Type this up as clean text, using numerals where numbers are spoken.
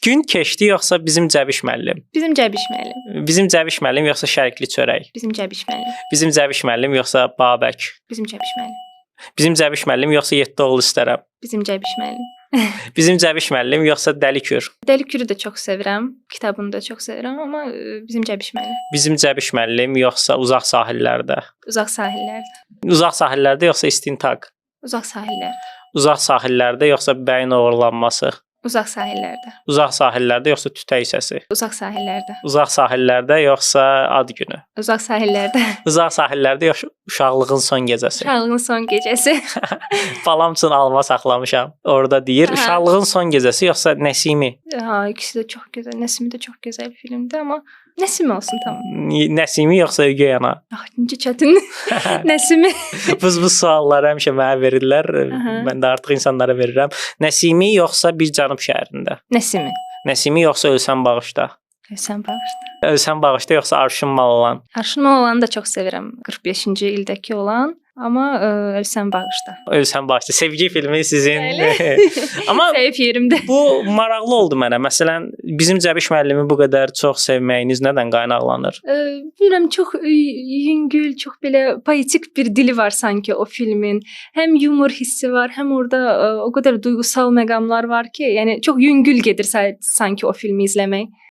Gün keçdi yoxsa bizim Cəbiş müəllim? Bizim Cəbiş müəllim. Bizim Cəbiş müəllim yoxsa Şərqli çörək? Bizim Cəbiş müəllim. Bizim Cəbiş müəllim yoxsa Babək? Bizim Cəbiş müəllim. Bizim Cəbiş müəllim yoxsa Yeddi oğul istərəm? Bizim Cəbiş müəllim. Bizim Cəbiş müəllim yoxsa Dəli Kür? Dəli Kürü də çox sevirəm, kitabını da çox sevirəm, amma bizim Cəbiş müəllim. Bizim Cəbiş müəllim yoxsa Uzaq sahillərdə? Uzaq sahillərdə. Uzaq sahillərdə yoxsa İstintaq? Uzaq sahillər. Uzaq sahillərdə yoxsa Bəyin oğurlanması? Uzaq sahillərdə. Uzaq sahillərdə yoxsa Tütək səsi? Uzaq sahillərdə. Uzaq sahillərdə yoxsa Ad günü? Uzaq sahillərdə. Uzaq sahillərdə yoxsa Uşaqlığın son gecəsi? Uşaqlığın son gecəsi. Balam üçün alma saxlamışam. Orada deyir, Aha. Uşaqlığın son gecəsi yoxsa Nəsimi? Ha, ikisi də çox gözəl. Nəsimi də çox gözəl filmdir, amma Nəsimi olsun tamam. Nəsimi yoxsa Ögey ana? Ah, necə çətin. Nəsimi. Bu sualları həmişə mənə verirlər. Aha. Mən də artıq insanlara verirəm. Nəsimi yoxsa Bir Cənub şəhərində? Nəsimi. Nəsimi yoxsa Ölsən bağışla? Ölsən bağışla. Ölsən bağışla yoxsa Arşın Malalan? Arşın olanı da çox sevirəm. 45-ci ildəki olan, amma Ölsən bağışla. Ölsən bağışla. Sevgi filmi sizin. Bəli. Amma Zəif yerimdə. bu maraqlı oldu mənə. Məsələn, bizim Cəbiş müəllimi bu qədər çox sevməyiniz nədən qaynaqlanır? Bilmirəm, çox yüngül, çox belə poetik bir dili var sanki o filmin. Həm yumor hissi var, həm orada o qədər duyğusal məqamlar var ki, yəni çox yüngül gedir sanki o filmi izləmək.